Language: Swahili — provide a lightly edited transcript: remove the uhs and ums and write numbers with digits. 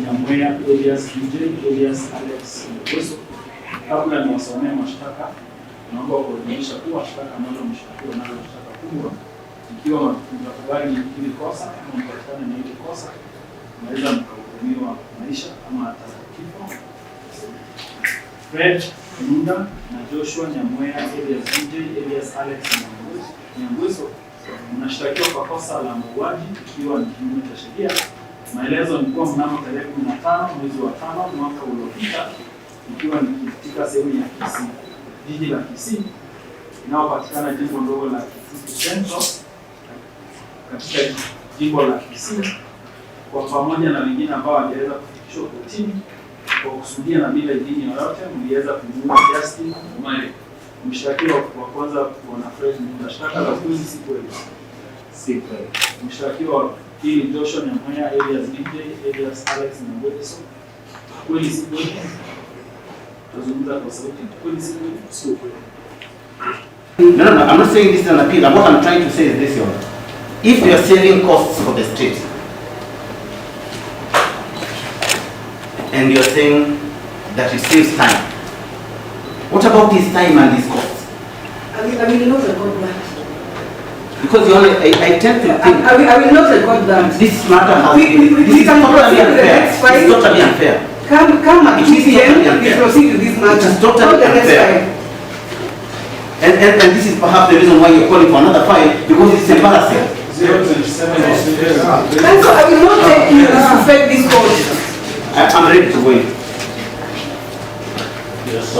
Nyamweya alias DJ alias Alex Mweso. Kabla niwasomee mashtaka, naomba kuwajulisha kuwa shtaka ambalo mshtakiwa nalo shtaka kubwa, ikiwa mtakubali hili kosa ama mpatikane na hili kosa, naweza mkahukumiwa maisha ama hata kifo. Fred Nunda na Joshua Nyamweya alias DJ alias Alex Nyangweso mnashtakiwa kwa kosa la mauaji ikiwa ni kinyume cha sheria. Maelezo ni kuwa mnamo tarehe 15 mwezi wa 5 mwaka uliopita, ikiwa ni katika sehemu ya Kisii, jiji la Kisii inayopatikana jimbo ndogo la Kitutu Central katika jimbo la Kisii, kwa pamoja na wengine ambao hawajaweza kufikishwa kotini, kwa kusudia na bila idhini yoyote mliweza kumuua Justin Omari. Mshtakiwa wa kwanza Bwana Fred Nunda, shtaka la kweli si kweli? Si kweli. Mshtakiwa wa pili Joshua Nyamweya alias DJ alias Alex Nyangweso, kweli si kweli? Tuzungumza kwa sauti, kweli si kweli? Si kweli. No, I'm not saying this is an appeal. What I'm trying to say is this, Your Honor. If you are saving costs for the state, and you're saying that it saves time, what about his time and his costs? I will not record that. Because, Your Honor, I tend to think I will not record that. this matter has been, We this is can totally proceed to the unfair. next file. It's totally unfair. Come at It 2 is p.m. totally We unfair. proceed with this matter. It is totally Not the next unfair. file. And this is perhaps the reason why you're calling for another file, because it's embarrassing. 027 And so I will not take you to disrespect this court. I'm ready to go in. Yes,